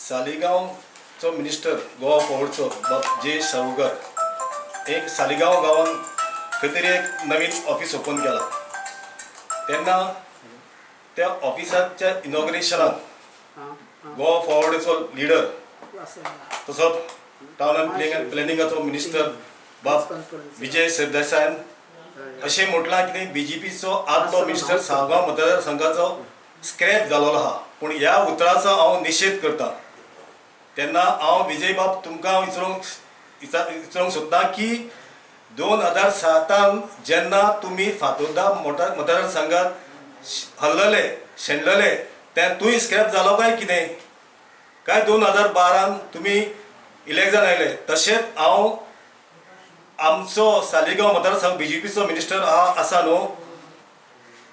सालिगांवचो minister Goa फॉरवर्डचो बाब जे साळगांवकर एक सालिगांव गांवान खंय तरी एक नवीन ऑफिस ओपन केला. तेन्ना त्या ऑफिसाच्या इनॉग्रेशनाक गोवा फॉरवर्डचो लिडर तसोच टावन अँड प्लॅनिंगाचो मिनिस्टर बाब विजय सरदेसायान अशें म्हटलां की बीजेपीचो आदलो मिनिस्टर साळगांव मतदारसंघाचो स्क्रॅप जालोलो आहा. पूण ह्या उतराचो हांव निशेध करता. तेन्ना हांव विजय बाब तुमकां विचारूंक सोदता की 2007 जेन्ना तुमी फातोर्डा मतदारसंघात हल्लले शेणलेले तेन्ना तूंय स्क्रॅप जालो काय कितें? काय 2012 तुमी इलेक्शन आयले? तशेंच हांव आमचो सालिगांव मतदारसंघ बीजेपीचो मिनिस्टर आसा न्हू,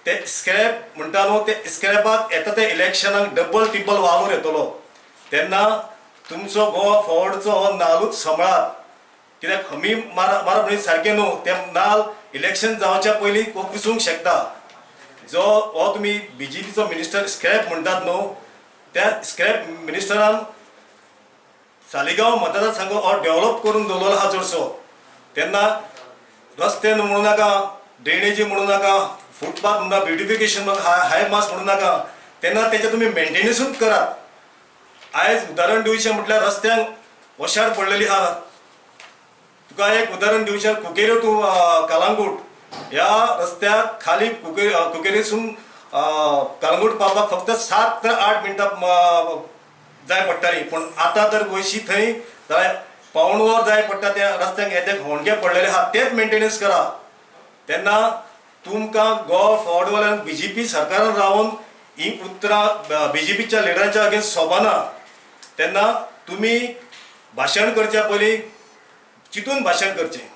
ते स्क्रॅप म्हणटा न्हू, ते स्क्रॅपाक येता ते इलेक्शनाक डबल टिबल वावर येतलो. तेन्ना तुमचो गोवा फॉरवर्डचो हो नालूच सांबाळात, कित्याक हमी मारप म्हणजे सारकें न्हू. ते नाल इलेक्शन जावच्या पयलीं कुसूंक शकता. जो हो तुमी बीजेपीचो मिनिस्टर स्क्रॅप म्हणटात न्हू, त्या स्क्रॅप मिनिस्टरान सालिगांव मतदारसंघ हो डेव्हलप करून दवरलो आहा चडसो. तेन्ना रस्ते म्हणू नाका, ड्रेनेजी म्हणू नाका, फुटपाथ म्हणू नाका, ब्युटिफिकेशन हाय मास म्हणू नाका, तेन्ना तेचे तुमी मेंटेनन्सूच करात. आयज उदाहरण दिवचें म्हटल्यार रस्त्यांक वशाड पडलेली आहा. तुका एक उदाहरण दिवचें, कुकेरी टू कलांगूट ह्या रस्त्याक खाली कुकेरीसून कलांगूट पावपाक फक्त 7 ते 8 मिनटां जाय पडटाली, पूण आतां तर वयशी थंय जाल्यार पावण वर जाय पडटा. त्या रस्त्यांक येते होणके पडलेले आहा, तेच मेंटेनन्स करा. तेन्ना तुमकां गोवा फॉरवर्डवाल्यान बीजेपी सरकारान रावन ही उतरां बीजेपीच्या लिडरांच्या अगेन्स्ट सोबना. तेन्ना तुमी भाशण करच्या पयलीं चिंतून भाशण करचें.